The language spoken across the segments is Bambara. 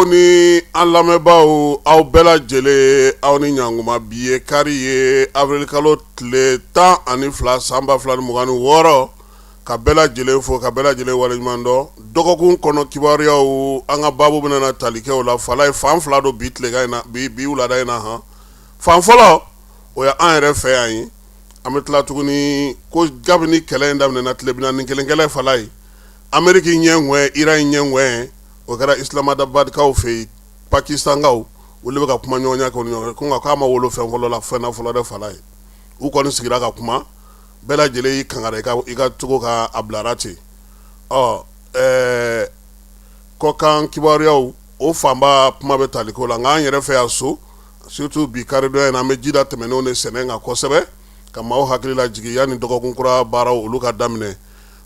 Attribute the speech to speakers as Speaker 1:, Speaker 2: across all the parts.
Speaker 1: ni an lamɛnbaaw, aw bɛɛ lajɛlen, aw ni ɲankuma. Bi ye kari ye, awirilikalo tile 12 san 2026. Ka bɛɛ lajɛlen fo, ka bɛɛ lajɛlen waleɲuman dɔn. Dɔgɔkun kɔnɔ kibaruyaw, an ka baabu bɛna na tali kɛ o la. Falaye, fan fila don bi tilegan in na, bi wulada in na. Hɔn, fan fɔlɔ, o ye an yɛrɛ fɛ yan ye. An bɛ tila tuguni ko kabini kɛlɛ in daminɛna, tile 41 kɛlɛ, Falaye, Ameriki ɲɛŋɛ, Iran ɲɛŋɛ, o kɛra Islamabadkaw fɛ yen, Pakistankaw, olu bɛ ka kuma ɲɔgɔnya kɛ ɲɔgɔn ko nka k'a ma wolo fɛn fɔlɔ la, fɛn na fɔlɔ dɛ. Falaye, u kɔni sigira ka kuma, bɛɛ lajɛlen y'i kangari i ka cogo ka a bilara ten. Ɔ ɛɛ kɔkan kibaruyaw, o fanba kuma bɛ tali ko la. Nka an yɛrɛ fɛ yan so, surtout bi karidon in na, an bɛ jida tɛmɛnenw de sɛnɛ kan kosɛbɛ, ka maaw hakili lajigin yanni dɔgɔkun kura baaraw olu ka daminɛ.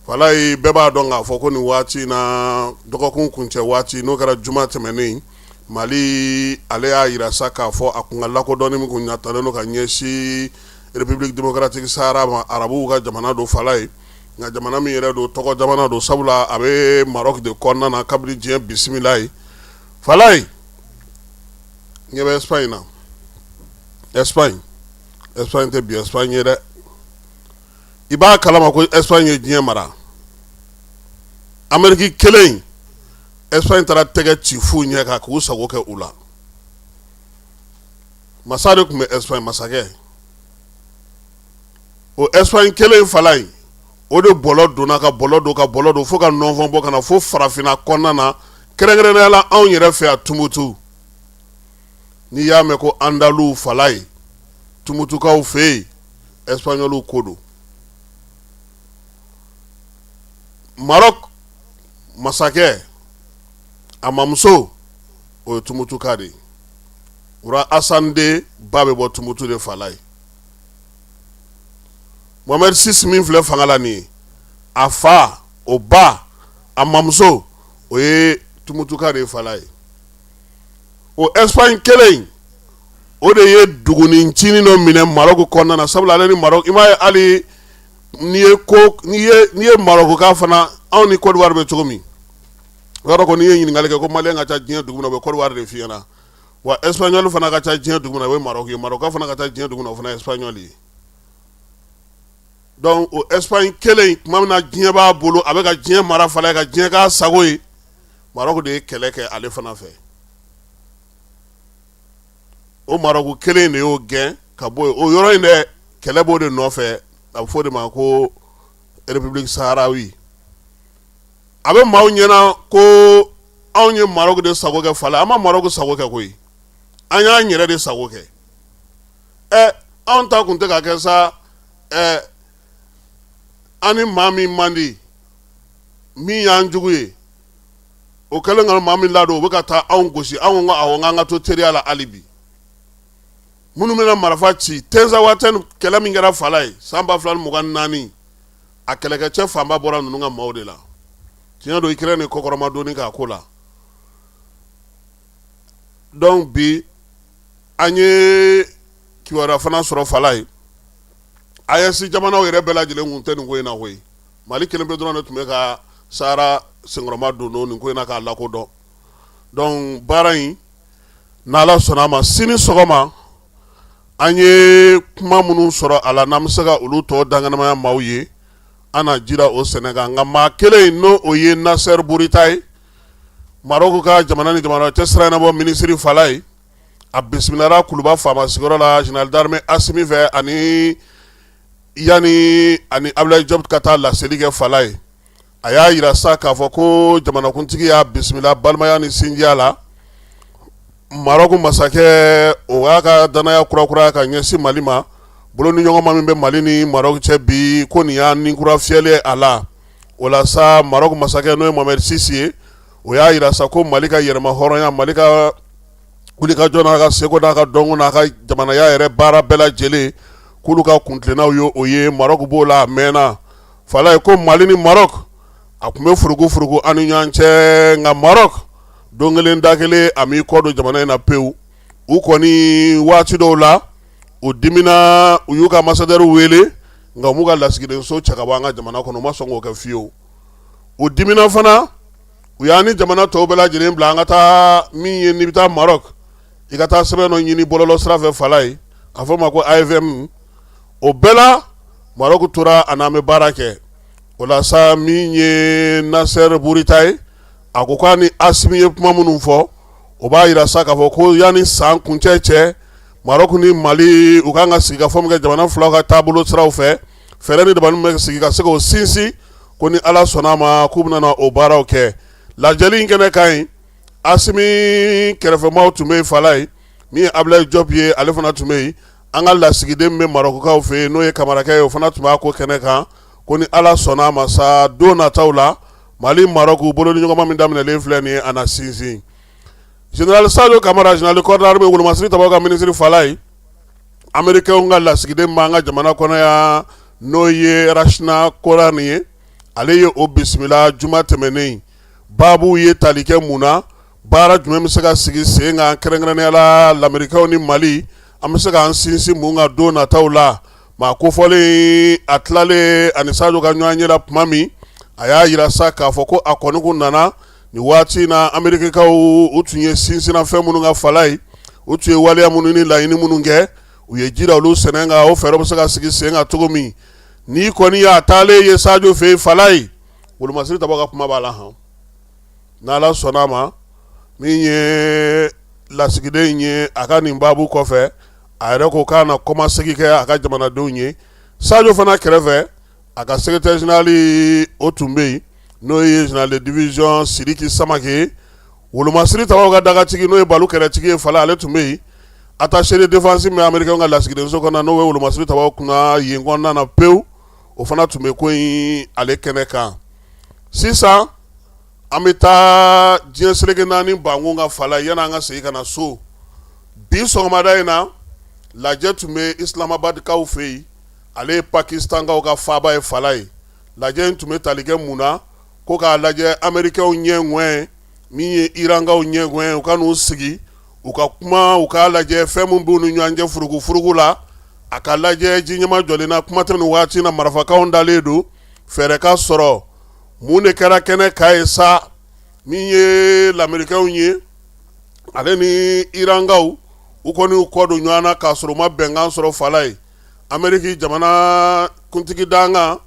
Speaker 1: Falaye, bɛɛ b'a dɔn k'a fɔ ko nin waati in na, dɔgɔkun kuncɛ waati, n'o kɛra juma tɛmɛnen, Mali ale y'a jira sa k'a fɔ a kun ka lakodɔnni min kun ɲatalen don ka ɲɛsin République démocratique Sahara ma, arabuw ka jamana don, Falaye. Nka jamana min yɛrɛ don, tɔgɔ jamana don, sabula a bɛ Maroc de kɔnɔna na kabini diɲɛ bisimila ye. Falaye, ɲɛ bɛ Espagne na. Espagne, Espagne tɛ bi Espagne ye dɛ. I b'a kalama ko Espagne ye diɲɛ mara. Ameriki kelen, Espagne taara tɛgɛ ci fu ɲɛ kan k'u sago kɛ u la. Masa de tun bɛ Espagne, masakɛ. O Espagne kelen, Falaye, o de bɔlɔ donna ka bɔlɔ don, ka bɔlɔ don, fo ka nɔnfɔn bɔ ka na fo farafinna kɔnɔna na, kɛrɛnkɛrɛnnenya la anw yɛrɛ fɛ yan Tumutu. N'i y'a mɛn ko Andalu, Falaye, Tumutukaw fɛ yen, Espagnolw ko don. Maroc masakɛ, a mamuso, o ye Tumutuka de ye. Roi Hassan II ba bɛ bɔ Tumutu de, Falaye. Mohamed VI min filɛ fanga la nin ye, a fa, o ba, a mamuso, o ye Tumutuka de ye, Falaye. O Espagne kelen, o de ye dugunin ncinin dɔ minɛ Maroc kɔnɔna na, sabula ale ni Maroc, i m'a ye, hali n'i ye ko n'i ye Maroc ka fana, anw ni Côte d'Ivoire bɛ cogo min, o y'a dɔn ko n'i ye ɲininkali kɛ ko malien ka ca diɲɛ dugu min na, u bɛ Côte d'Ivoire de f'i ɲɛna. Wa espagnol fana ka ca diɲɛ dugu min na, o ye Maroc ye. Maroc fana ka ca diɲɛ dugu min na, o fana ye espagnol ye. Donc o Espagne kelen, tuma min na diɲɛ b'a bolo, a bɛ ka diɲɛ mara, Falaye, ka diɲɛ k'a sago ye, Maroc de ye kɛlɛ kɛ ale fana fɛ. O Maroc kelen de y'o gɛn ka bɔ yen. O yɔrɔ in dɛ, kɛlɛ b'o de nɔfɛ, a bɛ fɔ o de ma ko République Sahraoui. A bɛ maaw ɲɛna ko anw ye Maroc de sago kɛ. Falaye, an ma Maroc sago kɛ koyi, an y'an yɛrɛ de sago kɛ. Ɛ, anw ta kun tɛ ka kɛ sa. Ɛ, an ni maa min man di, min y'an jugu ye, o kɛlen ka maa min ladon, o bɛ ka taa anw gosi. Anw ko awɔ, k'an ka to teriya la hali bi. Minnu bɛna marifa ci Tinzawatɛni, kɛlɛ min kɛra, Falaye, san 2024, a kɛlɛkɛcɛ fanba bɔra ninnu ka maaw de la. Tiɲɛ don, Ukraine kɔkɔrɔma donni k'a ko la. Donc bi an ye kibaruya fana sɔrɔ, Falaye, AES jamanaw yɛrɛ bɛɛ lajɛlen kun tɛ nin ko in na koyi. Mali kelen pe dɔrɔn de tun bɛ ka Sahara senkɔrɔma don nin ko in na k'a lakodɔn. Donc baara in, n'Ala sɔnna a ma, sini sɔgɔma, an ye kuma minnu sɔrɔ a la, n'an bɛ se ka olu tɔ danganamaya maaw ye, an na jira o sɛnɛ kan. Nka maa kelen, n'o o ye Nasser Bourita ye, Maroc ka jamana ni jamana cɛ sira ɲɛnabɔ minisiri, Falaye, a bisimilara Kuluba faama sigiyɔrɔ la général d'armée Asimi fɛ, ani yanni ani Abdoulaye Diop ka taa laseli kɛ. Falaye, a y'a jira sa k'a fɔ ko jamanakuntigi y'a bisimila balimaya ni sinjiya la. Maroc masakɛ, o y'a ka danaya kurakuraya ka ɲɛsin Mali ma. Bolo ni ɲɔgɔnma min bɛ Mali ni Maroc cɛ bi, ko nin y'a ni kura fiyɛlen a la. O la sa, Maroc masakɛ, n'o ye Mohamed VI ye, o y'a jira sa ko Mali ka yɛrɛma hɔrɔnya, Mali ka wulikajɔ n'a ka seko n'a ka dɔnko n'a ka jamanaya yɛrɛ baara bɛɛ lajɛlen, k'olu ka kuntilennaw ye o ye. Maroc b'o la a mɛnna. Falaye, ko Mali ni Maroc, a tun bɛ furugu furugu an ni ɲɔgɔn cɛ, nka Maroc, don kelen da kelen, a m'i kɔ don jamana in na pewu. U kɔni, waati dɔw la, u dimina, u y'u ka ambassadeur wele, nka u m'u ka lasigidenso cɛ ka bɔ an ka jamana kɔnɔ, u ma sɔn k'o kɛ fiyewu. U dimina fana. U y'an ni jamana tɔw bɛɛ lajɛlen bila an ka taa min ye, n'i bɛ taa Maroc, i ka taa sɛbɛn dɔ ɲini bɔlɔlɔ sira fɛ Falaye, a fɔ ma ko AFM. O bɛɛ la, Maroc tora a n'an bɛ baara kɛ. O la sa, min ye Nasser Bourita ye, a ko k'a ni Asimi ye kuma minnu fɔ, o b'a jira sa k'a fɔ ko yanni san kuncɛ cɛ, Maroc ni Mali u kan ka sigi ka fɔ min kɛ jamana filaw ka taabolo siraw fɛ, fɛɛrɛ ni dabali bɛ sigi ka se k'o sinsin, ko ni Ala sɔnna a ma, k'u bɛna o baaraw kɛ. Lajɛli in kɛnɛ kan yen, Asimi kɛrɛfɛmaaw tun bɛ yen Falaye, min ye Abdoulaye Diop ye, ale fana tun bɛ yen. An ka lasigiden bɛ Marɔkukaw fɛ yen, n'o ye Kamarakɛ ye, o fana tun b'a ko kɛnɛ kan. Ko ni Ala sɔnna a ma sa, don nataw la, Mali Marɔku bolodiɲɔgɔnma min daminɛlen filɛ nin ye, a na sinsin. Général Sadio Kamara, général corps d'armée, wolomasiri tabaw ka minisiri Falaye, Américain ka lasigiden b'an ka jamana kɔnɔ yan, n'o ye Rachna Korlan ye, ale ye o bisimila juma tɛmɛnen. Baabu ye tali kɛ mun na? Baara jumɛn bɛ se ka sigi sen kan, kɛrɛnkɛrɛnnenya la Lamerikaw ni Mali, an bɛ se k'an sinsin mun kan don nataw la? Maa kofɔlen a tilalen ani Sadio ka ɲɔgɔn ye la tuma min, a y'a jira sa k'a fɔ ko a kɔni kun nana nin waati in na, Amerikikaw u tun ye sinsinna fɛn minnu kan Falaye, u tun ye waleya minnu ni laɲini minnu kɛ, u ye ji da olu sɛnɛ kan, o fɛɛrɛ bɛ se ka sigi sen kan cogo min. N'i kɔni y'a taalen ye Sadio fɛ yen Falaye, wolomasiri tabaw ka kuma b'a la hɔn. N'Ala sɔnna a ma, min ye lasigiden ye, a ka nin baabu kɔfɛ, a yɛrɛ ko k'a na kɔmasegin kɛ a ka jamanadenw ye. Sadio fana kɛrɛfɛ, a ka secrétaire général o tun bɛ yen, n'o ye général de division Sidiki Samake, wolomasiri tabaw ka dagatigi, n'o ye balu kɛlɛtigi ye Falaye, ale tun bɛ yen. Attaché de défense min bɛ Américain ka lasigidenso kɔnɔ, n'o bɛ wolomasiri tabaw kunna yen kɔnɔna na pewu, o fana tun bɛ ko in ale kɛnɛ kan. Sisan an bɛ taa diɲɛ seleke naani bankun kan Falaye, yanni an ka segin ka na so. Bi sɔgɔmada in na, lajɛ tun bɛ Islamabadkaw fɛ yen, ale ye Pakistankaw ka faaba ye Falaye. Lajɛ in tun bɛ tali kɛ mun na? Ko k'a lajɛ Amerikɛnw ɲɛ ŋwɛn, min ye Irankaw ɲɛ ŋwɛn, u ka n'u sigi u ka kuma, u k'a lajɛ fɛn min b'u ni ɲɔgɔn cɛ furugufurugu la, a ka lajɛ ji ɲɛma jɔlen na. Kuma tɛ nin waati na, marifakanw dalen don, fɛɛrɛ ka sɔrɔ. Mun de kɛra kɛnɛ kan ye sa? Min ye Lamerikɛnw ye, ale ni Irankaw, u kɔni y'u kɔ don ɲɔgɔn na k'a sɔrɔ u ma bɛnkan sɔrɔ Falaye. Ameriki jamana kuntigi dankan,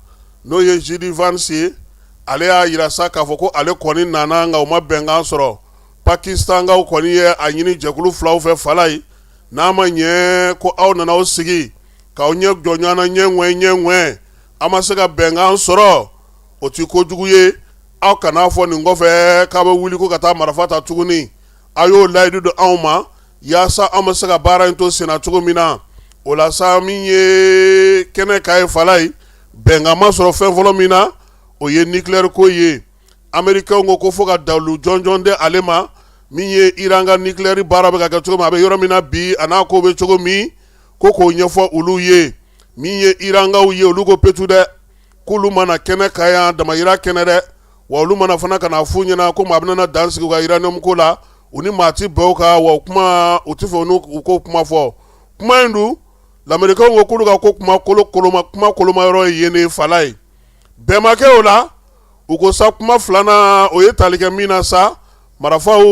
Speaker 1: n'o ye JD Vance ye, ale y'a jira sa k'a fɔ ko ale kɔni nana, nka u ma bɛnkan sɔrɔ. Pakistankaw kɔni ye a ɲini jɛkulu filaw fɛ Falaye, n'a ma ɲɛ ko aw nana aw sigi k'aw ɲɛ jɔ ɲɔgɔn na ɲɛ ŋwɛn ɲɛ ŋwɛn, an ma se ka bɛnkan sɔrɔ, o tɛ kojugu ye. Aw kan'a fɔ nin kɔfɛ k'a bɛ wuli ko ka taa marifa ta tuguni. A y'o layidu don anw ma yaasa an bɛ se ka baara in to senna cogo min na. O la sa, min ye kɛnɛ kan ye Falaye, bɛnkan ma sɔrɔ fɛn fɔlɔ min na, o ye nucléaire ko ye. Amerikɛnw ko ko fo ka dalu jɔnjɔn di ale ma, min ye Iran ka nucléaire baara bɛ ka kɛ cogo min, a bɛ yɔrɔ min na bi, a n'a ko bɛ cogo min, ko k'o ɲɛfɔ olu ye. Min ye Irankaw ye, olu ko petu dɛ, k'olu ma na kɛnɛ kan yan damayira kɛnɛ dɛ, wa olu ma na fana ka na f'u ɲɛna ko maa bɛna dan sigi u ka uranium ko la. U ni maa ti bɛn o kan, wa o kuma u ti fɛ u k'o kuma fɔ. Kuma in dun, Lamerikɛnw ko k'olu ka ko kuma kolo koloma, kuma koloma yɔrɔ ye yen de Falaye. Bɛn ma kɛ o la. U ko sa, kuma filanan, o ye tali kɛ min na sa, marifaw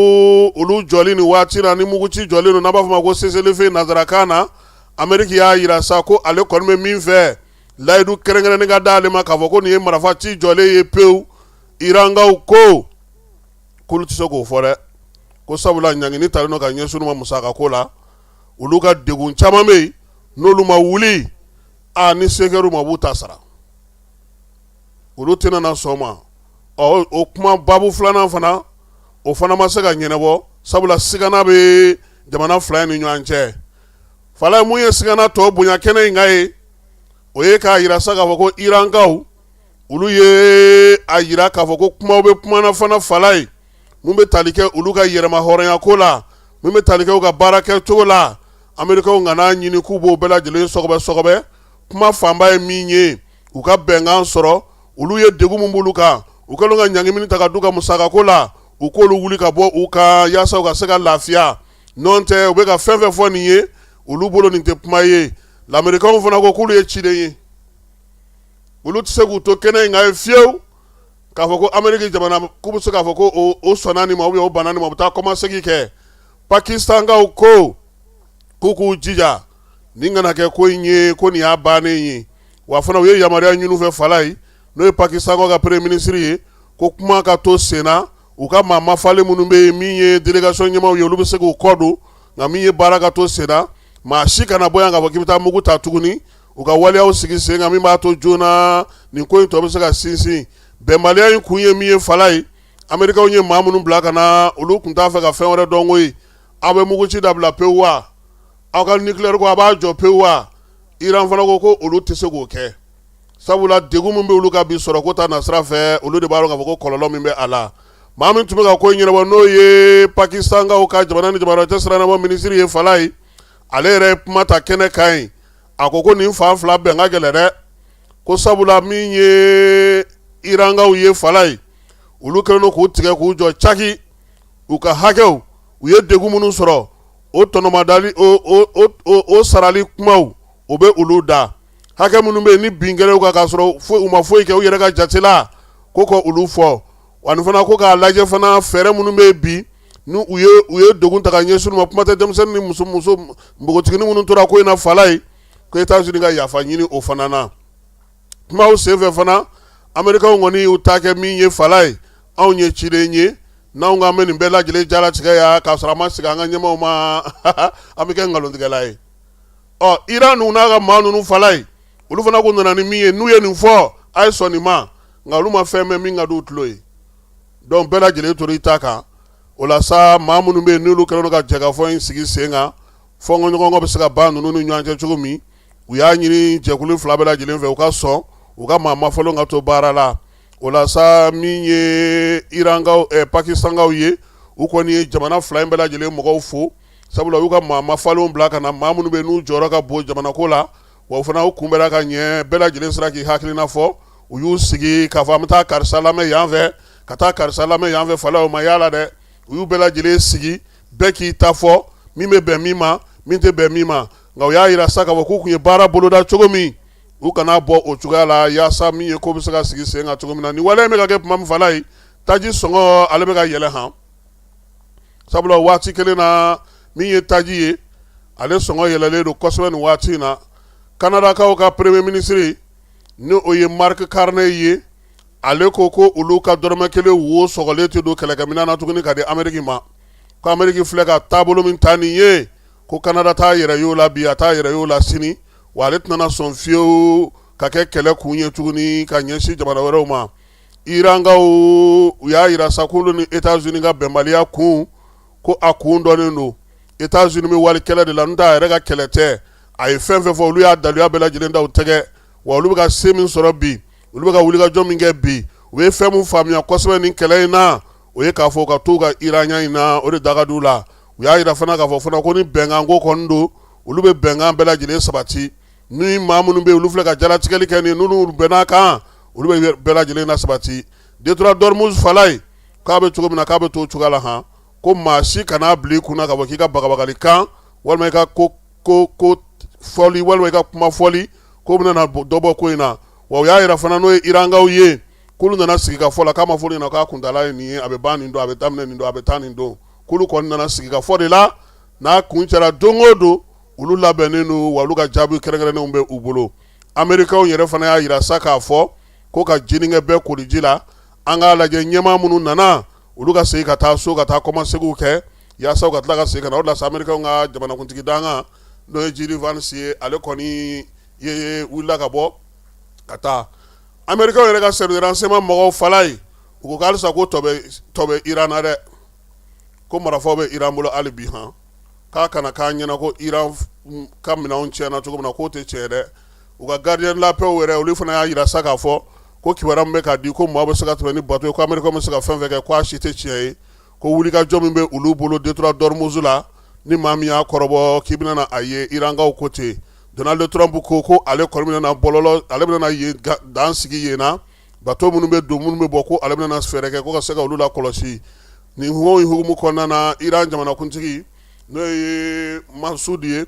Speaker 1: olu jɔli nin waati la, ni muguci jɔlen don, n'an b'a fɔ ma ko cessez-le-feu nansarakan na. Ameriki y'a jira sa ko ale kɔni bɛ min fɛ, layidu kɛrɛnkɛrɛnnen ka d'ale ma k'a fɔ ko nin ye marifa ci jɔlen ye pewu. Irankaw ko k'olu tɛ se k'o fɔ dɛ, ko sabula ɲangini talen don ka ɲɛsin u ma musaka ko la. Olu ka degun caman bɛ yen, n'olu ma wuli a ni se kɛr'u ma, u b'u ta sara, olu tɛna na sɔn ma. Ɔ, o kuma baabu filanan fana, o fana ma se ka ɲɛnabɔ, sabula sigana bɛ jamana fila in ni ɲɔgɔn cɛ Falaye. Mun ye sigana tɔ bonya kɛnɛ in kan ye, o ye k'a jira sa k'a fɔ ko Irankaw, olu ye a jira k'a fɔ ko kumaw bɛ kuma na fana Falaye, mun bɛ tali kɛ olu ka yɛrɛma hɔrɔnya ko la, min bɛ tali kɛ u ka baara kɛ cogo la. Amerikaw kana ɲini k'u b'o bɛɛ lajɛlen sɔgɔbɛ sɔgɔbɛ. Kuma fanba ye min ye, u ka bɛnkan sɔrɔ. Olu ye degun min b'olu kan, u kɛlen ka ɲangi min ta ka d'u ka musakako la, u k'olu wuli ka bɔ u kan yaasa u ka se ka lafiya. N'o tɛ, u bɛ ka fɛn fɛn fɔ nin ye, olu bolo nin tɛ kuma ye. Lamerikaw fana ko k'olu ye ciden ye, olu tɛ se k'u to kɛnɛ in kan ye fiyewu. K'a fɔ ko Ameriki jamana k'u bɛ se k'a fɔ ko o sɔnna nin ma ou bien o banna nin ma, u bɛ taa kɔmasegin kɛ. Pakistankaw ko k'u k'u jija nin kana kɛ ko in ye ko nin y'a bannen ye. Wa fana u ye yamaruya ɲini u fɛ Falayi, n'o ye Pakistankaw ka premier ministre ye, ko kuma ka to senna, u ka maa mafalen minnu bɛ yen, min ye délégation ɲɛmaaw ye, olu bɛ se k'u kɔ don, nka min ye baara ka to senna, maa si kana bɔ yan k'a fɔ k'i bɛ taa mugu ta tuguni. U ka waleyaw sigi sen kan min b'a to joona nin ko in tɔ bɛ se ka sinsin. Bɛnbaliya in kun ye min ye Falayi, Amerikaw ye maa minnu bila ka na, olu tun t'a fɛ ka fɛn wɛrɛ dɔn koyi. Aw bɛ muguci dabila pewu wa? Aw ka nucléaire ko a b'a jɔ pewu wa? Iran fana ko ko olu tɛ se k'o kɛ, sabula degun min bɛ olu kan bi sɔrɔko ta nasira fɛ, olu de b'a dɔn k'a fɔ ko kɔlɔlɔ min bɛ a la. Maa min tun bɛ ka ko in ɲɛnabɔ, n'o ye Pakistankaw ka jamana ni jamana cɛ sira ɲɛnabɔ minisiri ye Falayi, ale yɛrɛ ye kuma ta kɛnɛ kan yen. A ko ko nin fan fila bɛn ka gɛlɛn dɛ, ko sabula min ye Irankaw ye Falayi, olu kɛlen don k'u tigɛ k'u jɔ caki u ka hakɛw, u ye degun minnu sɔrɔ, o tɔnɔmadali, o sarali kumaw, o bɛ olu da. Hakɛ minnu bɛ yen ni bin kɛra u kan k'a sɔrɔ u ma foyi kɛ u yɛrɛ ka jate la, ko ka olu fɔ. Ani fana ko k'a lajɛ fana fɛɛrɛ minnu bɛ yen bi ni u ye degun ta ka ɲɛsin u ma, kuma tɛ denmisɛnnin ni muso muso npogotiginin minnu tora ko in na Falayi, ko États-Unis ka yafa ɲini o fana na. Kumaw senfɛ fana, Amerikaw kɔni y'u ta kɛ min ye Falayi, anw ye ciden ye, n'anw k'an bɛ nin bɛɛ lajɛlen jalatigɛ yan k'a sɔrɔ an ma segin an ka ɲɛmaaw ma, an bɛ kɛ nkalontigɛla ye. Ɔ Iran ninnu n'a ka maa ninnu Falayi, olu fana ko nana ni min ye, n'u ye nin fɔ, a ye sɔn nin ma, nka olu ma fɛn mɛn min ka di u tulo ye. Donc bɛɛ lajɛlen tora i ta kan. O la sa, maa minnu bɛ yen n'olu kɛlen don ka jɛkafɔ in sigi sen kan, fɔnkɔɲɔgɔnkɔ bɛ se ka ban ninnu ni ɲɔgɔn cɛ cogo min, u y'a ɲini jɛkulu fila bɛɛ lajɛlen fɛ, u ka sɔn u ka maa mafɔlenw ka to baara la. O la sa, min ye Irankaw, Pakistankaw ye, u kɔni ye jamana fila in bɛɛ lajɛlen mɔgɔw fo, sabula u y'u ka maa mafalenw bila ka na, maa minnu bɛ yen n'u jɔyɔrɔ ka bon jamana ko la, wa u fana u kunbɛnna ka ɲɛ, bɛɛ lajɛlen sera k'i hakilina fɔ. U y'u sigi k'a fɔ an bɛ taa karisa lamɛn yan fɛ, ka taa karisa lamɛn yan fɛ. Falayi, o ma y'a la dɛ. U y'u bɛɛ lajɛlen sigi, bɛɛ k'i ta fɔ, min bɛ bɛn min ma, min tɛ bɛn min ma. Nka u y'a jira sa k'a fɔ k'u tun ye baara boloda cogo min, u kana bɔ o cogoya la, yaasa min ye ko bɛ se ka sigi sen kan cogo min na. Nin waleya in bɛ ka kɛ tuma min Falayi, taji sɔngɔ ale bɛ ka yɛlɛ han, sabula waati kelen na, min ye taji ye, ale sɔngɔ yɛlɛlen don kosɛbɛ nin waati in na. Kanadakaw ka premier ministre, ni o ye Mark Carney ye, ale ko ko olu ka dɔrɔmɛ kelen wo sɔgɔlen tɛ don kɛlɛkɛminɛn na tuguni ka di Ameriki ma, ko Ameriki filɛ ka taabolo min ta nin ye, ko Kanada t'a yɛrɛ y'o la bi, a t'a yɛrɛ y'o la sini, wa ale tɛna sɔn fiyewu ka kɛ kɛlɛ kun ye tuguni ka ɲɛsin jamana wɛrɛw ma. Irankaw, u y'a jira sa k'olu ni États-Unis ka bɛnbaliya kun, ko a kun dɔnnen don. États-Unis bɛ wali kɛlɛ de la, n'o tɛ a yɛrɛ ka kɛlɛ tɛ. A ye fɛn fɛn fɔ, olu y'a daluya bɛɛ lajɛlen da u tɛgɛ, wa olu bɛ ka se min sɔrɔ bi, olu bɛ ka wulikajɔ min kɛ bi, u ye fɛn min faamuya kosɛbɛ nin kɛlɛ in na, o ye k'a fɔ ka to ka Iranya in na, o de da ka d'u la. U y'a jira fana k'a fɔ fana ko ni bɛnkanko kɔni don, olu bɛ bɛnkan bɛɛ lajɛlen sabati. Ni maa minnu bɛ olu filɛ ka jalatigɛli kɛ nin, n'olu bɛn'a kan, olu bɛ bɛɛ lajɛlen na sabati. Détroit d'Ormuz Falayi, k'a bɛ cogo min na, k'a bɛ to o cogoya la han, ko maa si kan'a bila i kunna k'a fɔ k'i ka bagabagali kan walima i ka ko ko ko fɔli walima i ka kuma fɔli ko bɛna na dɔ bɔ ko in na. Wa u y'a jira fana, n'o ye Irankaw ye, k'olu nana sigikafɔ la, k'a ma fɔ olu ɲɛna k'a kuntaala ye nin ye, a bɛ ban nin don, a bɛ daminɛ nin don, a bɛ taa nin don. K'olu kɔni nana sigikafɔ de la, n'a kuncɛra don o don, olu labɛnnen don, wa olu ka jaabi kɛrɛnkɛrɛnnenw bɛ u bolo. Amerikaw yɛrɛ fana y'a jira sa k'a fɔ ko ka jinikɛ bɛɛ koliji la, an k'a lajɛ ɲɛmaa minnu nana, olu ka segin ka taa so ka taa kɔmaseginw kɛ yaasa u ka tila ka segin ka na. O de la sa, Amerikaw ka jamanakuntigi dankan, n'o ye JD Vance ye, ale kɔni ye wulila ka bɔ ka taa. Amerikaw yɛrɛ ka service de renseignement mɔgɔw Falayi, u ko halisa ko tɔ bɛ Iran na dɛ, ko marifaw bɛ Iran bolo hali bi han, k'a kana k'a ɲɛna ko Iran ka minɛnw tiɲɛna cogo min na, k'o tɛ tiɲɛ dɛ. U ka gardien de la paix yɛrɛ, olu fana y'a jira sa k'a fɔ ko kibaruya min bɛ ka di ko maa bɛ se ka tɛmɛ ni bateau ye, ko Amerikaw bɛ se ka fɛn fɛn kɛ, k'a si tɛ tiɲɛ ye, ko wulikajɔ min bɛ olu bolo détroit d'Ormuz la, ni maa min y'a kɔrɔbɔ k'i bɛna a ye Irankaw ko ten. Donald Trump ko ko ale kɔni bɛna bɔlɔlɔ, ale bɛna yen dan sigi yen na, bateau minnu bɛ don, minnu bɛ bɔ, ko ale bɛna fɛɛrɛ kɛ ko ka se ka olu lakɔlɔsi. Nin ko in hukumu kɔnɔna na, Iran jamanakuntigi, n'o ye Masudi ye,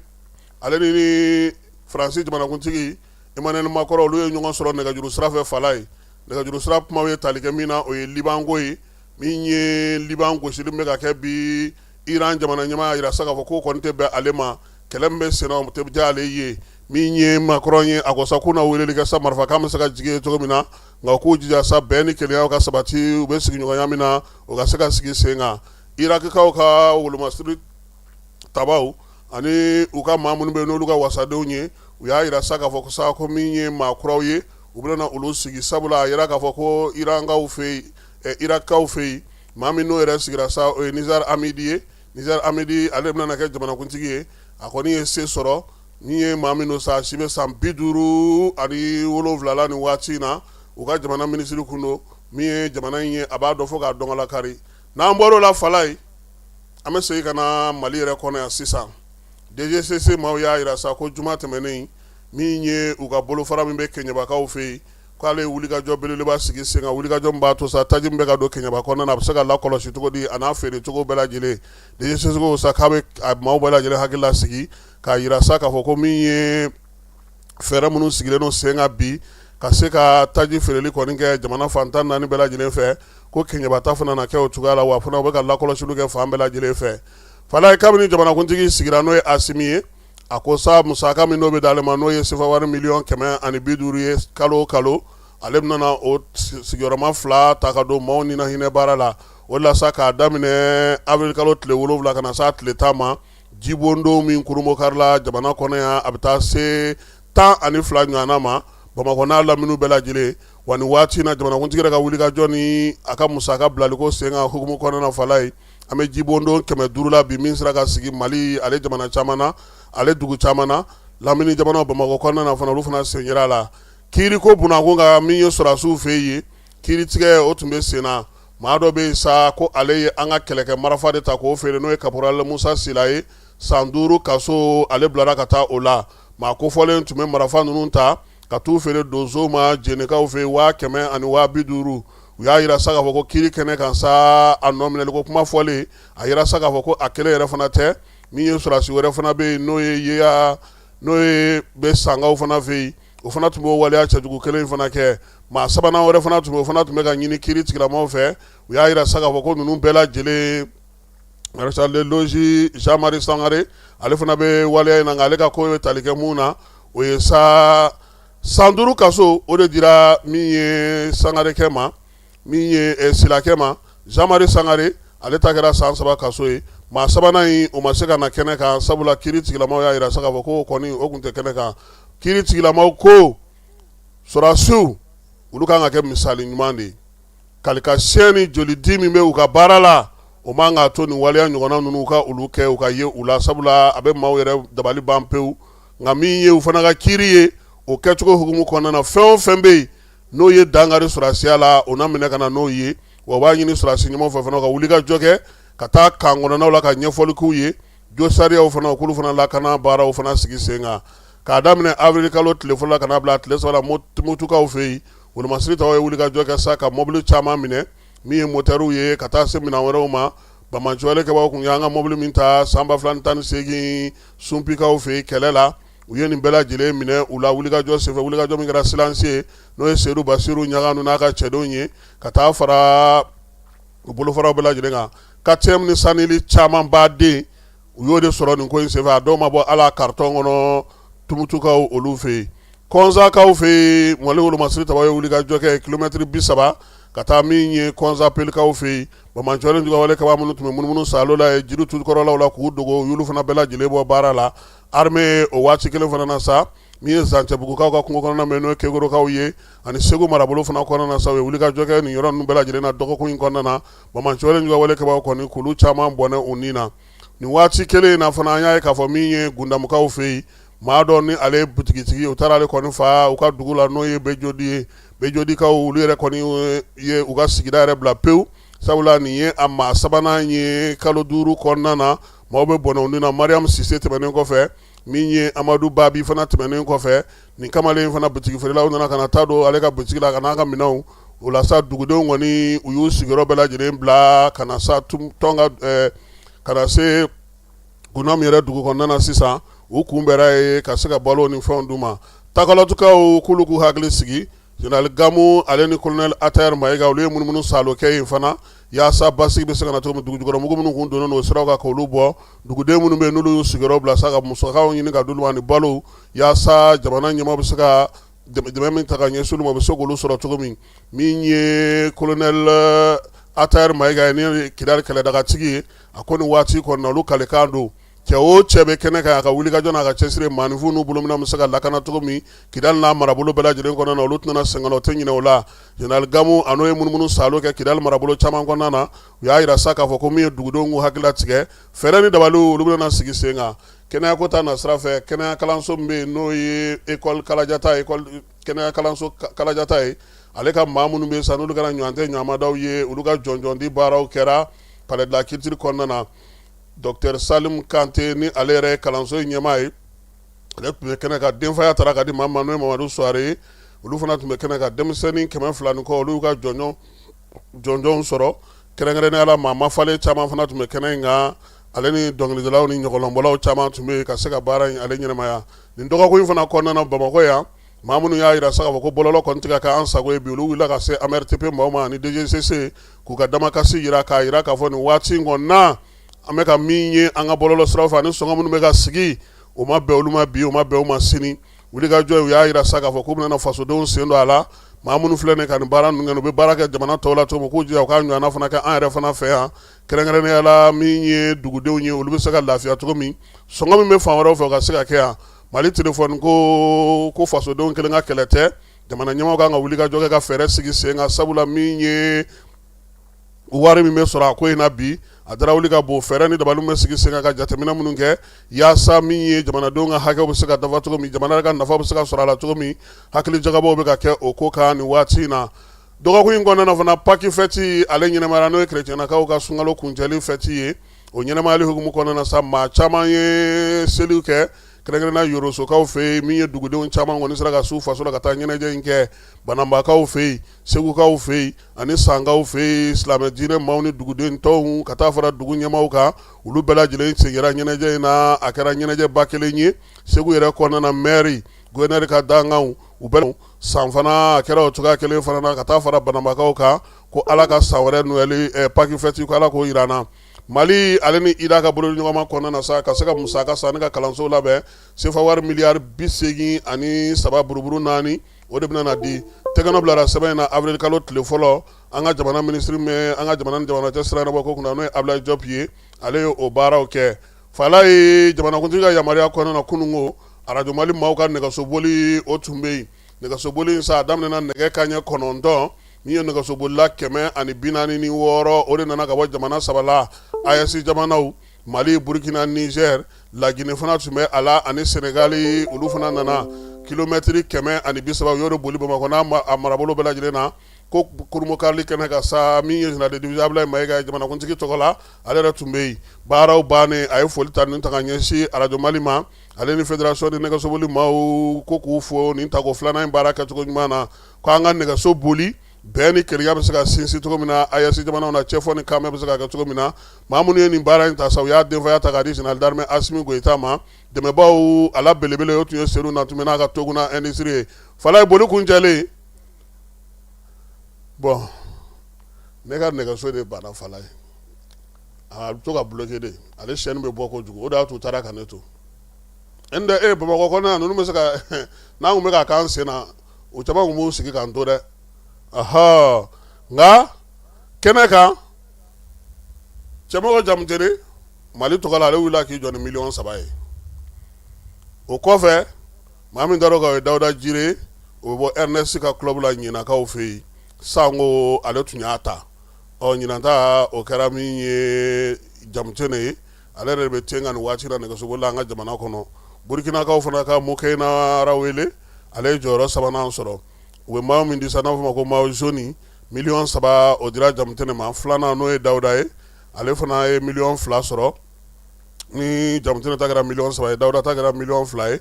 Speaker 1: ale ni Faransi jamanakuntigi Emmanuel Macron, olu ye ɲɔgɔn sɔrɔ nɛgɛjuru sira fɛ Falayi. Nɛgɛjuru sira kumaw ye tali kɛ min na, o ye Libanko ye. Min ye Liban gosili bɛ ka kɛ bi, Iran jamana ɲɛmaa y'a jira sa k'a fɔ k'o kɔni tɛ bɛn ale ma, kɛlɛ min bɛ senna o tɛ diya ale ye. Min ye Macron ye, a ko sa k'u na weleli kɛ sa marifakan bɛ se ka jigin cogo min na, nka k'u jija sa bɛn ni kelenya ka sabati, u bɛ sigiɲɔgɔnya min na, o ka se ka sigi sen kan. Irakikaw ka wolomasiri tabaw ani u ka maa minnu bɛ n'olu ka wasadenw ye, u y'a jira sa k'a fɔ sa ko min ye maa kuraw ye, u bɛna olu sigi, sabula a yira k'a fɔ ko Irankaw fɛ yen, Irakikaw fɛ yen, maa min n'o yɛrɛ sigira sa, o ye Nizar Amidi ye. Nizar Amidi, ale bɛna kɛ jamanakuntigi ye. A kɔni ye se sɔrɔ. Min ye maa min don sa, si bɛ san 57 la nin waati in na. U ka jamana minisiri kun don. Min ye jamana in ye, a b'a dɔn fo k'a dɔn lakari. N'an bɔr'o la, Falaye, an bɛ segin ka na Mali yɛrɛ kɔnɔ yan sisan. DGCC maaw y'a jira sa ko juma tɛmɛnen, min ye u ka bolofara min bɛ Keɲebakaw fɛ yen, k'ale ye wulikajɔ belebeleba sigi sen kan, wulikajɔ min b'a to sa taji min bɛ ka don Keɲeba kɔnɔna na, a bɛ se ka lakɔlɔsi cogo di, a n'a feere cogo bɛɛ lajɛlen. DGCC ko sa k'a bɛ maaw bɛɛ lajɛlen hakili lasigi k'a jira sa k'a fɔ ko min ye fɛɛrɛ minnu sigilen don sen kan bi ka se ka taji feereli kɔni kɛ jamana fan 14 bɛɛ lajɛlen fɛ, ko Keɲeba ta fana na kɛ o cogoya la, wa fana u bɛ ka lakɔlɔsiliw kɛ fan bɛɛ lajɛlen fɛ. Falaye, kabini jamanakuntigi sigira, n'o ye Asimi ye, a ko sa musaka min n'o bɛ d'ale ma, n'o ye sefa wari miliyɔn 150 ye kalo o kalo, ale bɛna o sigiyɔrɔma fila ta ka don maaw ni hinɛ baara la. O la sa, k'a daminɛ avril kalo tile 7 ka na s'a tile 10 ma, jibondon min kurunbonkarila jamana kɔnɔ yan, a bɛ taa se 12 ɲɔgɔnna ma Bamakɔ n'a lamini bɛɛ lajɛlen. Wa nin waati na, jamanakuntigi yɛrɛ ka wulikajɔ ni a ka musaka bilaliko sen kan hukumu kɔnɔna, Falaye, an bɛ jibondon 500 la bi min sera ka sigi Mali ale jamana caman na, ale dugu caman na, lamini jamana, Bamakɔ kɔnɔna na fana, olu fana sen yera a la. Kiiriko bunakun kan, min ye sɔrɔdasiw fɛ yen kiiritigɛ, o tun bɛ sen na. Maa dɔ bɛ yen sa ko ale ye an ka kɛlɛkɛ marifa de ta k'o feere, n'o ye caporal Musa Sila ye. San 5 kaso, ale bilara ka taa o la. Maa kofɔlen tun bɛ marifa ninnu ta ka t'u feere donso ma Jɛnɛkaw fɛ 100 000 ani 50 000. U y'a jira sa k'a fɔ ko kiiri kɛnɛ kan sa, a nɔ minɛli ko kuma fɔlen, a yira sa k'a fɔ ko a kelen yɛrɛ fana tɛ. Min ye sɔrɔdasi wɛrɛ fana bɛ yen, n'o ye yeya, n'o ye bɛ Sankaw fana fɛ yen, o fana tun b'o waleya cɛjugu kelen in fana kɛ. Maa sabanan wɛrɛ fana tun bɛ, o fana tun bɛ ka ɲini kiiri tigilamaw fɛ. U y'a jira sa k'a fɔ ko ninnu bɛɛ lajɛlen, maréchal de logis Jean Marie Sangare, ale fana bɛ waleya in na, nka ale ka ko ye tali kɛ mun na, o ye sa san 5 kaso, o de dira min ye Sangarekɛ ma, min ye Silakɛ ma. Jean Marie Sangare, ale ta kɛra san 3 kaso ye. Maa sabanan in, o ma se ka na kɛnɛ kan, sabula kiiri tigilamaw y'a jira sa k'a fɔ ko kɔni o tun tɛ kɛnɛ kan. Kiiri tigilamaw ko sɔrɔdasiw, olu kan ka kɛ misali ɲuman de ye. Kalikasiyɛn ni jolidi min bɛ u ka baara la, o man k'a to nin waleya ɲɔgɔnna ninnu ka olu kɛ, u ka ye u la, sabula a bɛ maaw yɛrɛ dabali ban pewu. Nka min ye u fana ka kiiri ye, o kɛcogo hukumu kɔnɔna na, fɛn o fɛn bɛ yen n'o ye dankari sɔrɔdasiya la, o na minɛ ka na n'o ye. Wa u b'a ɲini sɔrɔdasi ɲɛmaaw fɛ fana ka wuli ka jɔ kɛ ka taa kan kɔnɔnaw la ka ɲɛfɔli k'u ye, jo sariyaw fana, u k'olu fana lakana baaraw fana sigi sen kan. K'a daminɛ avril kalo tile fɔlɔ la ka n'a bila tile 3 la, Motukaw fɛ yen, wolomasiri taw ye wuli ka jɔ kɛ sa ka mɔbili caman minɛ, min ye motɛriw ye ka taa se minɛn wɛrɛw ma. Banbaanciwale kɛbaaw tun y'an ka mɔbili min ta san 2018 Sunpikaw fɛ yen kɛlɛ la, u ye nin bɛɛ lajɛlen minɛ u la wulikajɔ senfɛ, wulikajɔ min kɛra silansi ye, n'o ye Seyidu Basiru Ɲaganu n'a ka cɛdenw ye, ka taa fara u bolofaraw bɛɛ lajɛlen kan. KTM ni sanili caman baden, u y'o de sɔrɔ nin ko in senfɛ. A dɔw ma bɔ ala karitɔn kɔnɔ Tumutukaw olu fɛ yen. Kɔnsakaw fɛ yen, Mali wolomasiri tabaw ye wulikajɔ kɛ kilomɛtiri 30 ka taa min ye Kɔnsa Pelikaw fɛ yen. Banbaanciwale juguyawale kɛbaa minnu tun bɛ munumunu saalo la yen, jiri tukɔrɔlaw la k'u dogo, u y'olu fana bɛɛ lajɛlen bɔ baara la. Armée, o waati kelen fana na sa, min ye Zancɛbugukaw ka kungo kɔnɔna min n'o ye Kekorokaw ye, ani Segu marabolo fana kɔnɔna na sa, u ye wulikajɔ kɛ nin yɔrɔ ninnu bɛɛ lajɛlen na dɔgɔkun in kɔnɔna na. Banbaanciwale juguyawale kɛbaaw kɔni, k'olu caman bɔnɛ u ni na. Nin waati kelen in na fana, an y'a ye k'a fɔ min ye Gundamukaw fɛ yen, maa dɔ ni ale ye butigitigi, u taara ale kɔni fa u ka dugu la, n'o ye Bejodi ye. Bejodikaw, olu yɛrɛ kɔni ye u ka sigida yɛrɛ bila pewu, sabula nin ye a maa sabanan ye kalo 5 kɔnɔna na maaw bɛ bɔnɛ u ni na. Mariam Sise tɛmɛnen kɔfɛ, min ye Amadu Babi fana tɛmɛnen kɔfɛ, nin kamalen fana, butigi feerelaw nana ka na taa don ale ka butigi la ka n'a ka minɛnw. O la sa, dugudenw kɔni, u y'u sigiyɔrɔ bɛɛ lajɛlen bila ka na sa tɔn ka ka na se Gundamu yɛrɛ dugu kɔnɔna na sisan. U kunbɛnra ye ka se ka balo ni fɛnw d'u ma. Takalɔtukaw k'olu k'u hakili sigi. Général Gamu ale ni colonel Attaher Mayiga, olu ye munumunu saalo kɛ yen fana, yaasa basigi bɛ se ka na cogo min. Dugujukɔrɔmugu minnu kun donnen don siraw kan, k'olu bɔ. Duguden minnu bɛ yen, n'olu y'u sigiyɔrɔ bila sa, ka musakaw ɲini ka d'olu ma ani balo, yaasa jamana ɲɛmaaw bɛ se ka dɛmɛ min ta ka ɲɛsin olu ma, u bɛ se k'olu sɔrɔ cogo min. Min ye colonel Attaher Mayiga ye, ni Kidali kɛlɛdagatigi ye, a ko nin waati kɔnɔna, olu kalikan don, cɛ o cɛ bɛ kɛnɛ kan, a ka wulikajɔ n'a ka cɛsiri, maaninfin n'u bolominɛn bɛ se ka lakana cogo min Kidali n'a marabolo bɛɛ lajɛlen kɔnɔna na, olu tɛna sɛgɛn, o tɛ ɲinɛ o la. Général Gamu, a n'o ye munumunu saalo kɛ Kidali marabolo caman kɔnɔna na. U y'a jira sa k'a fɔ ko min ye dugudenw k'u hakili latigɛ, fɛɛrɛ ni dabaliw, olu bɛna sigi sen kan. Kɛnɛya ko ta na sira fɛ, kɛnɛya kalanso min bɛ yen, n'o ye école Kalajata, école kɛnɛya kalanso Kalajata ye, ale ka maa minnu bɛ yen sa, n'olu kɛra ɲɔgɔn tɛ ɲɔgɔnmadaw ye, olu ka jɔnjɔn di baaraw kɛra palais de la culture kɔnɔna na. Docteur Salim Kante, ni ale yɛrɛ ye kalanso in ɲɛmaa ye, ale tun bɛ kɛnɛ kan. Denfaya taara ka di maa ma, n'o ye Mamadu Suware ye, olu fana tun bɛ kɛnɛ kan. Denmisɛnnin 200 ni kɔ, olu y'u ka jɔnjɔnw sɔrɔ. Kɛrɛnkɛrɛnnenya la, maa mafalen caman fana tun bɛ kɛnɛ in kan, ale ni dɔnkilidalaw ni ɲɔgɔlɔnbɔlaw caman tun bɛ yen ka se ka baara in ale ɲɛnamaya. Nin dɔgɔkun in fana kɔnɔna na, Bamakɔ yan, maa minnu y'a jira sa k'a fɔ ko bɔlɔlɔ kɔni tɛ ka kɛ an sago ye bi, olu wulila ka se AMRTP maaw ma ani DGCC, k'u ka damakasi jira, k'a jira k'a fɔ nin waati in kɔnɔna, an bɛ ka min ye an ka bɔlɔlɔ siraw fɛ ani sɔngɔ minnu bɛ ka sigi, o ma bɛn olu ma bi, o ma bɛn u ma sini. Wulikajɔ, u y'a jira sa k'a fɔ k'u bɛna fasodenw sen don a la. Maa minnu filɛ nin ka nin baara ninnu kɛ, u bɛ baara kɛ jamana tɔw la cogo min, k'u jija u k'a ɲɔgɔnna fana kɛ an yɛrɛ fana fɛ yan, kɛrɛnkɛrɛnnenya la min ye dugudenw ye, olu bɛ se ka lafiya cogo min, sɔngɔ min bɛ fan wɛrɛw fɛ, o ka se ka kɛ yan. Mali telefɔni ko fasodenw kelen ka kɛlɛ tɛ, jamana ɲɛmaaw kan ka wulikajɔ kɛ ka fɛɛrɛ sigi sen kan, sabula min ye wari min bɛ sɔrɔ a ko in na bi, a darawuli ka bon. Fɛɛrɛ ni dabali bɛ sigi sen kan ka jateminɛ minnu kɛ, yaasa min ye jamanadenw ka hakɛw bɛ se ka dafa cogo min, jamana ka nafa bɛ se ka sɔrɔ a la cogo min, hakili jagabɔw bɛ ka kɛ o ko kan nin waati in na. Dɔgɔkun in kɔnɔna fana, Pâques fête ale ɲɛnamayara, n'o ye kerecɛnnakaw ka sunkalo kuncɛli fête ye. O ɲɛnamayali hukumu kɔnɔna sa, maa caman ye seliw kɛ, kɛrɛnkɛrɛnnenya Yorosokaw fɛ yen. Min ye dugudenw caman kɔni sera ka s'u faso la ka taa ɲɛnajɛ in kɛ Bananbakaw fɛ yen, Segukaw fɛ yen ani Sankaw fɛ yen. Silamɛ diinɛ maaw ni duguden tɔw ka taa fara dugu ɲɛmaaw kan, olu bɛɛ lajɛlen sen yera ɲɛnajɛ in na. A kɛra ɲɛnajɛba kelen ye Segu yɛrɛ kɔnɔna na. Maire, gouverneur ka dankanw, u bɛɛ san fana, a kɛra o cogoya kelen fana na, ka taa fara Bananbakaw kan, ko Ala ka san wɛrɛ Noël Pâques fête, ko Ala k'o jira an na. Mali ale ni IDA ka bolodiɲɔgɔnma kɔnɔna na sa, ka se ka musaka san ni ka kalanso labɛn, sefa wari miliyari 83 buruburu 4, o de bɛna di. Tɛgɛnɔ bilara sɛbɛn in na avril kalo tile fɔlɔ. An ka jamana minisiri min an ka jamana ni jamana cɛ sira ɲɛnabɔ ko kunna, n'o ye Abdoulaye Diop ye, ale ye o baaraw kɛ. Fala ye jamanakuntigi ka yamaruya kɔnɔna na, kunun ko arajo Mali maaw ka nɛgɛsoboli, o tun bɛ yen. Nɛgɛsoboli in sa, a daminɛna nɛgɛ kanɲɛ 9. Min ye nɛgɛsobolila 146, o de nana ka bɔ jamana saba la, AES jamanaw, Mali, Burukina, Niger. Laginɛ fana tun bɛ a la ani Senegali, olu fana nana. Kilomɛtiri 130, u y'o de boli Bamakɔ n'a marabolo bɛɛ lajɛlen na. Ko kurunbonkarili kɛnɛ kan sa, min ye général de division Abdoulaye Mayiga ye jamanakuntigi tɔgɔ la, ale yɛrɛ tun bɛ yen. Baaraw bannen, a ye foli ta nin ta ka ɲɛsin arajo Mali ma, ale ni fédération de nɛgɛsoboli maaw, ko k'u fo nin tako filanan in baara kɛcogo ɲuman na, ko an ka nɛgɛso boli, bɛn ni kelenya bɛ se ka sinsin cogo min na AES jamanaw na, cɛfɔ ni kanbɛn bɛ se ka kɛ cogo min na. Maa minnu ye nin baara in ta sa, u y'a denfaya ta k'a di général d'armée Asimi Goyita ma. Dɛmɛbaaw a la belebele, o tun ye Sedu Natuma n'a ka Toguna industrie ye. Falaye, boli kuncɛlen, bon, ne ka nɛgɛso de banna. Falaye, a bɛ to ka bloquer de, ale chaîne bɛ bɔ kojugu, o de y'a to u taara ka ne to. N tɛ e Bamakɔ kɔnɔ yan, ninnu bɛ se ka n'an tun bɛ ka k'an sen na, o caman tun b'u sigi k'an to dɛ. Ɔhɔ, nka kɛnɛ kan, Cɛmɔgɔ Jamutere, Mali tɔgɔ la, ale wulila k'i jɔ ni miliyɔn 3 ye. O kɔfɛ, maa min dar'o kan, o ye Dawuda Jire, o bɛ bɔ Ernest ka club la Ɲinakaw fɛ yen. Sanko ale tun y'a ta, ɔ ɲinan ta, o kɛra min ye Jamutene ye, ale yɛrɛ de bɛ ten ka nin waati la nɛgɛsoboli la an ka jamana kɔnɔ. Burukinakaw fana ka Mokena Rawele, ale ye jɔyɔrɔ sabanan sɔrɔ. U bɛ maillot min di sa, n'a fɔ ma ko maillot jaune, miliyɔn 3, o dira Jamutene ma. Filanan, n'o ye Dawuda ye, ale fana ye miliyɔn 2 sɔrɔ. Ni Jamutene ta kɛra miliyɔn 3 ye, Dawuda ta kɛra miliyɔn 2 ye.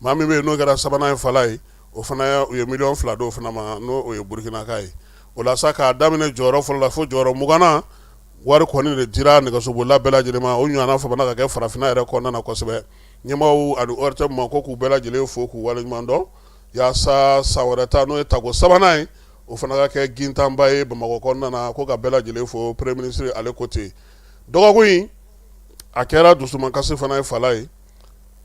Speaker 1: Maa min bɛ yen n'o kɛra sabanan ye, Fala ye, o fana, u ye miliyɔn 2 d'o fana ma, n'o o ye Burukinaka ye. O la sa, k'a daminɛ jɔyɔrɔ fɔlɔ la fo jɔyɔrɔ 20nan, wari kɔni de dira nɛgɛsobolila bɛɛ lajɛlen ma. O ɲɔgɔnna famana ka kɛ farafinna yɛrɛ kɔnɔna na kosɛbɛ. Ɲɛmaaw ani ORTM ma, ko k'u bɛɛ lajɛlen fo k'u waleɲuman dɔn. yaasa san wɛrɛ ta, n'o ye tako sabanan ye, o fana ka kɛ gintanba ye Bamakɔ kɔnɔna na. Ko ka bɛɛ lajɛlen fo, premier ministre ale ko ten. Dɔgɔkun in a kɛra dusumakasi fana ye fala ye.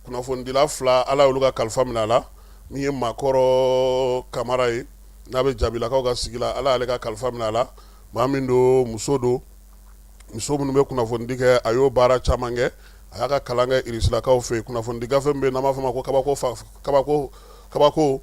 Speaker 1: Kunnafonidila fila, Ala y'olu ka kalifa minɛ a la. Min ye Makɔrɔ Kamara ye, n'a bɛ Jabilakaw ka sigi la, Ala y'ale ka kalifa minɛ a la. Maa min don, muso don, muso minnu bɛ kunnafonidi kɛ, a y'o baara caman kɛ. A y'a ka kalan kɛ Irisilakaw fɛ yen. Kunnafonidi gafe min bɛ yen n'an b'a fɔ a ma ko kabako kabako kabako,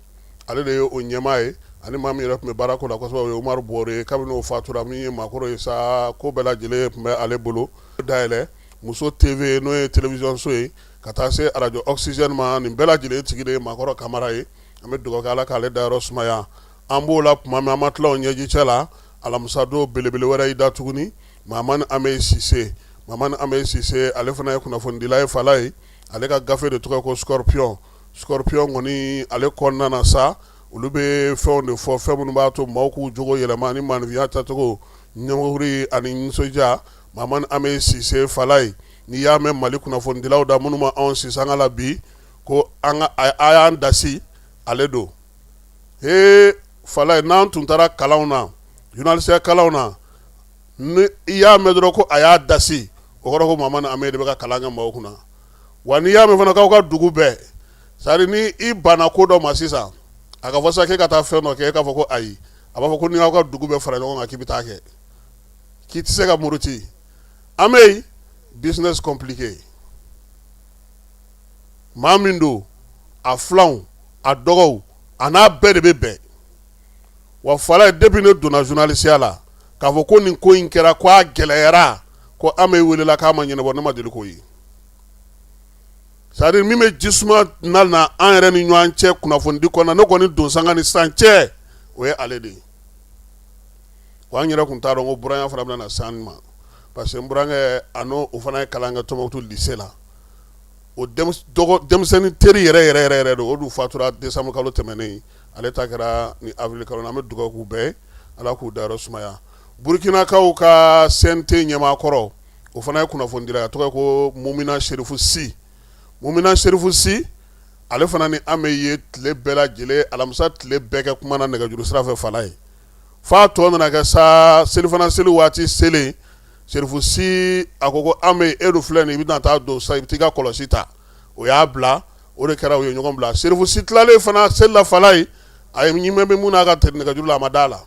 Speaker 1: ale de ye o ɲɛmaa ye. Ani maa min yɛrɛ tun bɛ baara ko la kosɛbɛ, o ye Umaru Bɔre ye. Kabini o fatura, min ye Makɔrɔ ye sa, ko bɛɛ lajɛlen tun bɛ ale bolo. Dayɛlɛ Muso TV, n'o ye télévision so ye, ka taa se arajo Oxygène ma, nin bɛɛ lajɛlen tigi de ye Makɔrɔ Kamara ye. An bɛ dugawu kɛ, Ala k'ale dayɔrɔ sumaya. An b'o la tuma min, an ma tila o ɲɛji cɛ la, alamisadon belebele wɛrɛ y'i da tuguni, Mamani Ame Sise. Mamani Ame Sise, ale fana ye kunnafonidila ye fala ye. Ale ka gafe de tɔgɔ ko Scorpion. Scorpion kɔni, ale kɔnɔna na sa, olu bɛ fɛnw de fɔ, fɛn minnu b'a to maaw k'u jogo yɛlɛma ni maaninfinya tacogo, ɲɛmɔgɔri ani nisɔndiya. Mamani Ame Sise fala ye, n'i y'a mɛn Mali kunnafonidilaw da minnu ma anw sisanga la bi ko an ka a y'an dasi, ale don. He fala ye, n'an tun taara kalanw na, journaliste kalanw na, ni i y'a mɛn dɔrɔn ko a y'a dasi, o kɔrɔ ko Mamani Ame de bɛ ka kalan kɛ maaw kunna. Wa n'i y'a mɛn fana k'aw ka dugu bɛɛ, c'est-à-dire ni i banna ko dɔ ma sisan, a ka fɔ sisan k'e ka taa fɛn dɔ kɛ, e k'a fɔ ko ayi, a b'a fɔ ko ni y'aw ka dugu bɛɛ fara ɲɔgɔn kan k'i bɛ taa kɛ, k'i tɛ se ka muruti. Ame, business compliqué. Maa min don, a filanw, a dɔgɔw, a n'a bɛɛ de bɛ bɛn. Wa fala ye, depuis ne donna journalisiya la, k'a fɔ ko nin ko in kɛra, ko a gɛlɛyara, ko Ame welela k'a ma ɲɛnabɔ, ne ma deli k'o ye. C'est-à-dire min bɛ jisuma na na an yɛrɛ ni ɲɔgɔn cɛ kunnafonidi kɔnɔna, ne kɔni don sanga ni sisan cɛ, o ye ale de ye. Wa an yɛrɛ tun t'a dɔn ko buranya fana bɛna na s'an ma, parce que n burankɛ, a n'o o fana ye kalan kɛ Tɔnbukutu lycée la. O denmisɛnnin teri yɛrɛ yɛrɛ yɛrɛ yɛrɛ don. O dun fatura décembre kalo tɛmɛnen, ale ta kɛra ni avril kalo. An bɛ dugawu k'u bɛɛ, Ala k'u dayɔrɔ sumaya. Burukinakaw ka CNT ɲɛmaa kɔrɔ, o fana ye kunnafonidila ye, a tɔgɔ ye ko Mumina Serifu Si. Mumina Serifu Si, ale fana ni Ame ye tile bɛɛ lajɛlen, alamisa tile bɛɛ kɛ kuma na nɛgɛjuru sira fɛ fala ye. F'a tɔ nana kɛ sa, selifana seli waati selen, Serifu Si a ko ko Ame, e dun filɛ nin, i bɛna taa don sa, i bɛ t'i ka kɔlɔsi ta. O y'a bila, o de kɛra u ye ɲɔgɔn bila. Serifu Si tilalen fana seli la fala ye, a ye ɲimɛ bɛ mun n'a ka nɛgɛjuru la, a ma da la.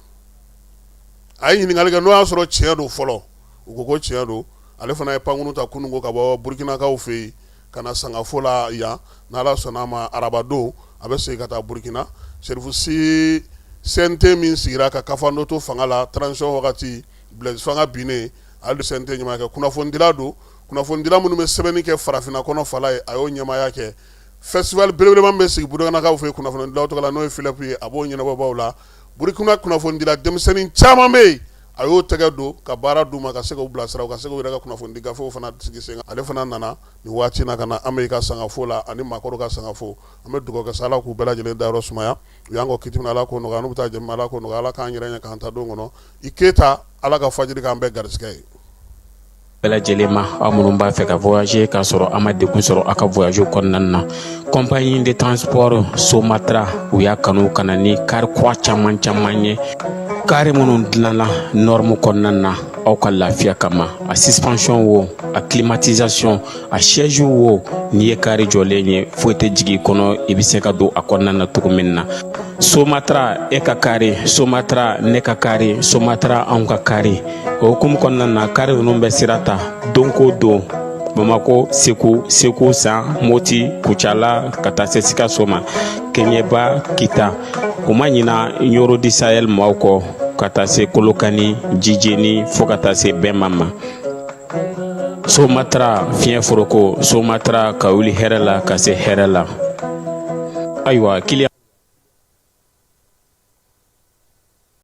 Speaker 1: A ye ɲininkali kɛ n'o y'a sɔrɔ tiɲɛ don fɔlɔ. U ko ko tiɲɛ don. Ale fana ye pankurun ta kunun ko ka bɔ Burukinakaw fɛ yen ka na Sangafo la yan. N'Ala sɔnna a ma, arabadon a bɛ segin ka taa Burukina. Serifu Si, CNT min sigira ka Kafando to fanga la transition wagati, Blaise fanga binnen, ale de CNT ɲɛmaaya kɛ. Kunnafonidila don, kunnafonidila minnu bɛ sɛbɛnni kɛ farafinna kɔnɔ fala ye, a y'o ɲɛmaaya kɛ. Festival belebeleba min bɛ sigi Burukinakaw fɛ yen kunnafonidilaw tɔgɔ la, n'o ye FILEP ye, a b'o ɲɛnabɔbaw la. Burukina kunnafonidila denmisɛnnin caman bɛ yen, a y'o tɛgɛ don ka baara d'u ma, ka se k'u bilasira, u ka se k'u yɛrɛ ka kunnafonidi gafew fana sigi sen kan. Ale fana nana nin waati na ka na Ame ka Sangafo la ani Makɔrɔ ka Sangafo. An bɛ dugawu kɛ sa, Ala k'u bɛɛ lajɛlen dayɔrɔ sumaya. U y'an kɔ kiti min na, Ala k'o nɔgɔya. N'u bɛ taa jɛ, Ala k'o nɔgɔya. Ala k'an yɛrɛ ɲɛ k'an ta don kɔnɔ. I Keyita, Ala ka fajiri k'an bɛɛ garisɛgɛ ye.
Speaker 2: Bɛɛ lajɛlen ma, aw minnu b'a fɛ ka voyager k'a sɔrɔ a ma degun sɔrɔ aw ka voyage kɔnɔna na, compagnie de transport Somatra, u y'a kanu ka na ni car kura caman caman ye, car minnu dilanna norme kɔnɔna na aw ka lafiya kama. A suspension wo, a climatisation, a siège wo, n'i ye car jɔlen ye, foyi tɛ jigin i kɔnɔ, i bɛ se ka don a kɔnɔna na cogo min na. Somatra, e ka car, Somatra, ne ka car, Somatra, anw ka car. O hukumu kɔnɔna na, car ninnu bɛ sira ta don ko don, Bamako, Segu, Segu San, Moti, Kucala, ka taa se Sikaso ma, Keɲeba, Kita. U ma ɲina Ɲoro du Sahel maaw kɔ, ka taa se Kolokani, Jijeni, fo ka taa se Bɛnma ma. Somatra, fiɲɛ foroko, Somatra, ka wuli hɛrɛ la ka se hɛrɛ la. Ayiwa, kiliyan.